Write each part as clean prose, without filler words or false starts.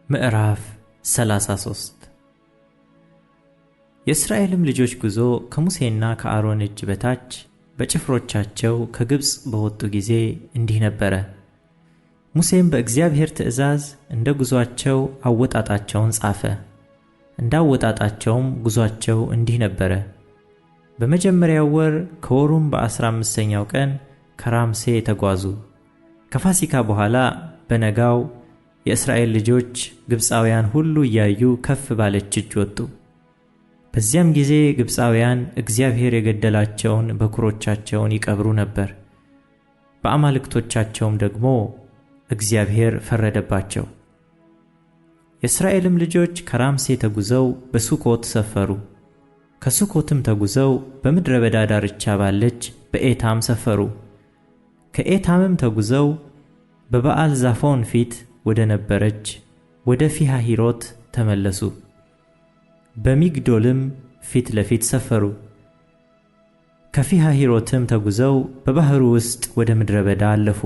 ምዕራፍ 33። የእስራኤልም ልጆች ጉዞ ከሙሴና ከአሮን እጅ በታች በጭፍሮቻቸው ከግብፅ በወጡ ጊዜ እንዲህ ነበረ። ሙሴም በእግዚአብሔር ትእዛዝ እንደ ጉዞአቸው አወጣጣቸውን ጻፈ። እንደ አወጣጣቸውም ጉዞአቸው እንዲህ ነበረ። በመጀመሪያው ወር ከወሩም በ15ኛው ቀን ከራምሴ ተጓዙ። ከፋሲካ በኋላ በነጋው የእስራኤል ልጆች ግብፃውያን ሁሉ እያዩ ከፍ ባለች እጅ ወጡ። በዚያም ጊዜ ግብፃውያን እግዚአብሔር የገደላቸውን በኵሮቻቸውን ይቀብሩ ነበር። በአማልክቶቻቸውም ደግሞ እግዚአብሔር ፈረደባቸው። የእስራኤልም ልጆች ከራምሴ ተጉዘው በሱኮት ሰፈሩ። ከሱኮትም ተጉዘው በምድረ በዳ ዳርቻ ባለች በኤታም ሰፈሩ። ከኤታምም ተጉዘው በበዓል ዛፎን ፊት ወደ ነበረች ወደ ፊሃሂሮት ተመለሱ። በሚግዶልም ፊት ለፊት ሰፈሩ። ከፊሃሂሮትም ተጉዘው በባሕሩ ውስጥ ወደ ምድረ በዳ አለፉ።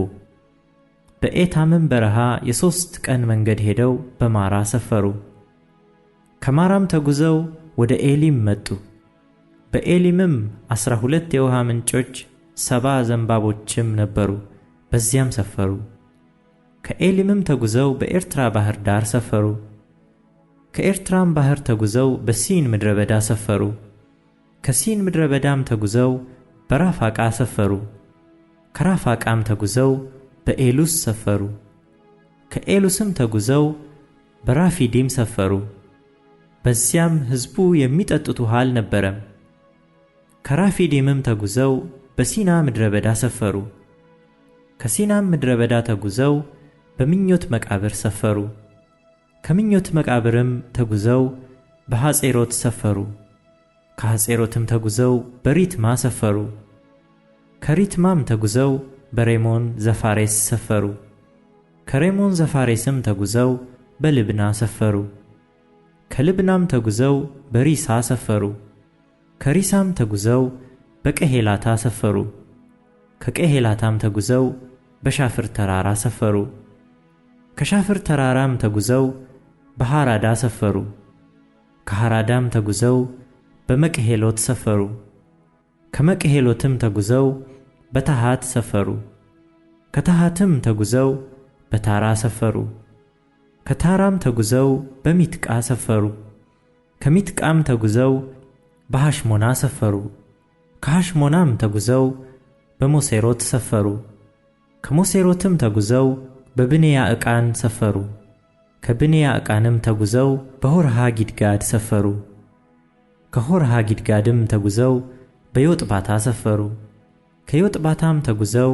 በኤታምም በረሃ የ3 ቀን መንገድ ሄደው በማራ ሰፈሩ። ከማራም ተጉዘው ወደ ኤሊም መጡ። በኤሊምም 12 የውሃ ምንጮች 70 ዘንባቦችም ነበሩ፣ በዚያም ሰፈሩ። ከኤሊምም ተጉዘው በኤርትራ ባሕር ዳር ሰፈሩ። ከኤርትራም ባሕር ተጉዘው በሲን ምድረ በዳ ሰፈሩ። ከሲን ምድረ በዳም ተጉዘው በራፋቃ ሰፈሩ። ከራፋቃም ተጉዘው በኤሉስ ሰፈሩ። ከኤሉስም ተጉዘው በራፊዲም ሰፈሩ። በዚያም ሕዝቡ የሚጠጡት ውሃ አልነበረም። ከራፊዲምም ተጉዘው በሲና ምድረ በዳ ሰፈሩ። ከሲናም ምድረ በዳ ተጉዘው በምኞት መቃብር ሰፈሩ። ከምኞት መቃብርም ተጉዘው በሐጼሮት ሰፈሩ። ከሐጼሮትም ተጉዘው በሪትማ ሰፈሩ። ከሪትማም ተጉዘው በሬሞን ዘፋሬስ ሰፈሩ። ከሬሞን ዘፋሬስም ተጉዘው በልብና ሰፈሩ። ከልብናም ተጉዘው በሪሳ ሰፈሩ። ከሪሳም ተጉዘው በቀሄላታ ሰፈሩ። ከቀሄላታም ተጉዘው በሻፍር ተራራ ሰፈሩ። ከሻፍር ተራራም ተጉዘው በሐራዳ ሰፈሩ። ከሐራዳም ተጉዘው በመቅሄሎት ሰፈሩ። ከመቅሄሎትም ተጉዘው በታሃት ሰፈሩ። ከታሃትም ተጉዘው በታራ ሰፈሩ። ከታራም ተጉዘው በሚትቃ ሰፈሩ። ከሚትቃም ተጉዘው በሐሽሞና ሰፈሩ። ከሐሽሞናም ተጉዘው በሞሴሮት ሰፈሩ። ከሞሴሮትም ተጉዘው በብኔያዕቃን ሰፈሩ። ከብኔያዕቃንም ተጉዘው በሆርሃ ጊድጋድ ሰፈሩ። ከሆርሃ ጊድጋድም ተጉዘው በዮጥባታ ሰፈሩ። ከዮጥባታም ተጉዘው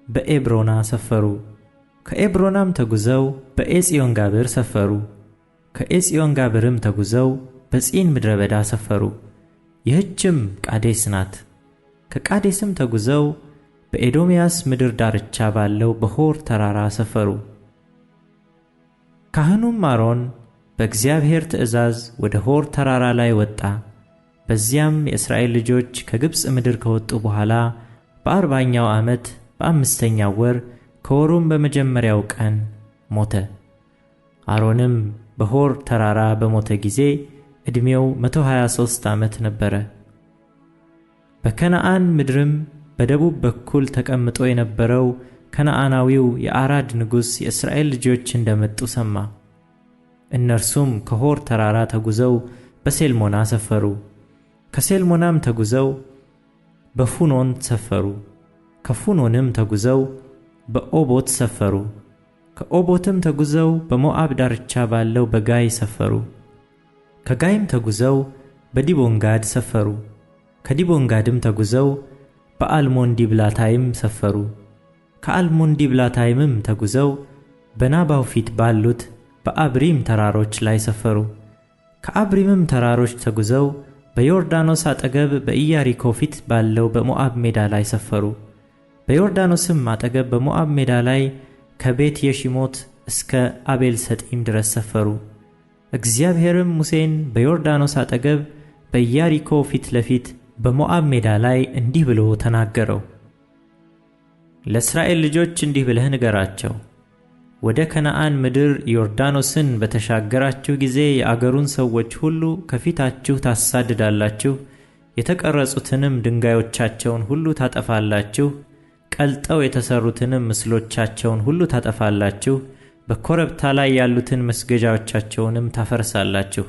በኤብሮና ሰፈሩ። ከኤብሮናም ተጉዘው በኤጽዮንጋብር ሰፈሩ። ከኤጽዮንጋብርም ተጉዘው በጺን ምድረ በዳ ሰፈሩ። ይህችም ቃዴስ ናት። ከቃዴስም ተጉዘው በኤዶምያስ ምድር ዳርቻ ባለው በሆር ተራራ ሰፈሩ። ካህኑም አሮን በእግዚአብሔር ትእዛዝ ወደ ሆር ተራራ ላይ ወጣ። በዚያም የእስራኤል ልጆች ከግብፅ ምድር ከወጡ በኋላ በ40ኛው ዓመት በ5ኛው ወር ከወሩም በመጀመሪያው ቀን ሞተ። አሮንም በሆር ተራራ በሞተ ጊዜ ዕድሜው 123 ዓመት ነበረ። በከነዓን ምድርም በደቡብ በኩል ተቀምጦ የነበረው ከነዓናዊው የአራድ ንጉሥ የእስራኤል ልጆች እንደመጡ ሰማ። እነርሱም ከሆር ተራራ ተጉዘው በሴልሞና ሰፈሩ። ከሴልሞናም ተጉዘው በፉኖን ሰፈሩ። ከፉኖንም ተጉዘው በኦቦት ሰፈሩ። ከኦቦትም ተጉዘው በሞዓብ ዳርቻ ባለው በጋይ ሰፈሩ። ከጋይም ተጉዘው በዲቦንጋድ ሰፈሩ። ከዲቦንጋድም ተጉዘው በአልሞን ዲብላታይም ሰፈሩ። ከአልሞን ዲብላታይምም ተጉዘው በናባው ፊት ባሉት በአብሪም ተራሮች ላይ ሰፈሩ። ከአብሪምም ተራሮች ተጉዘው በዮርዳኖስ አጠገብ በኢያሪኮ ፊት ባለው በሞዓብ ሜዳ ላይ ሰፈሩ። በዮርዳኖስም አጠገብ በሞዓብ ሜዳ ላይ ከቤት የሺሞት እስከ አቤል ሰጢም ድረስ ሰፈሩ። እግዚአብሔርም ሙሴን በዮርዳኖስ አጠገብ በኢያሪኮ ፊት ለፊት በሞዓብ ሜዳ ላይ እንዲህ ብሎ ተናገረው። ለእስራኤል ልጆች እንዲህ ብለህ ንገራቸው፣ ወደ ከነዓን ምድር ዮርዳኖስን በተሻገራችሁ ጊዜ የአገሩን ሰዎች ሁሉ ከፊታችሁ ታሳድዳላችሁ፣ የተቀረጹትንም ድንጋዮቻቸውን ሁሉ ታጠፋላችሁ፣ ቀልጠው የተሠሩትንም ምስሎቻቸውን ሁሉ ታጠፋላችሁ፣ በኮረብታ ላይ ያሉትን መስገጃዎቻቸውንም ታፈርሳላችሁ።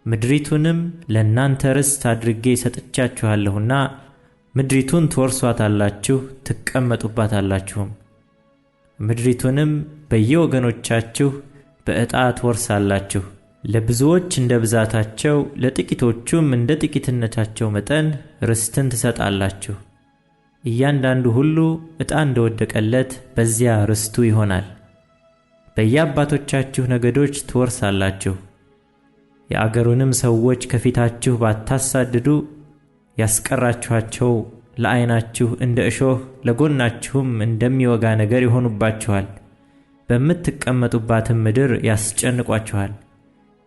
ምድሪቱንም ለእናንተ ርስት አድርጌ ሰጥቻችኋለሁና ምድሪቱን ትወርሷታላችሁ፣ ትቀመጡባታላችሁም። ምድሪቱንም በየወገኖቻችሁ በዕጣ ትወርሳላችሁ። ለብዙዎች እንደ ብዛታቸው ለጥቂቶቹም እንደ ጥቂትነታቸው መጠን ርስትን ትሰጣላችሁ። እያንዳንዱ ሁሉ ዕጣ እንደወደቀለት በዚያ ርስቱ ይሆናል። በየአባቶቻችሁ ነገዶች ትወርሳላችሁ። የአገሩንም ሰዎች ከፊታችሁ ባታሳድዱ ያስቀራችኋቸው ለዓይናችሁ እንደ እሾህ ለጎናችሁም እንደሚወጋ ነገር ይሆኑባችኋል። በምትቀመጡባትም ምድር ያስጨንቋችኋል።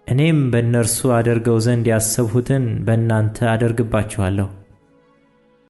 እኔም በእነርሱ አደርገው ዘንድ ያሰብሁትን በእናንተ አደርግባችኋለሁ።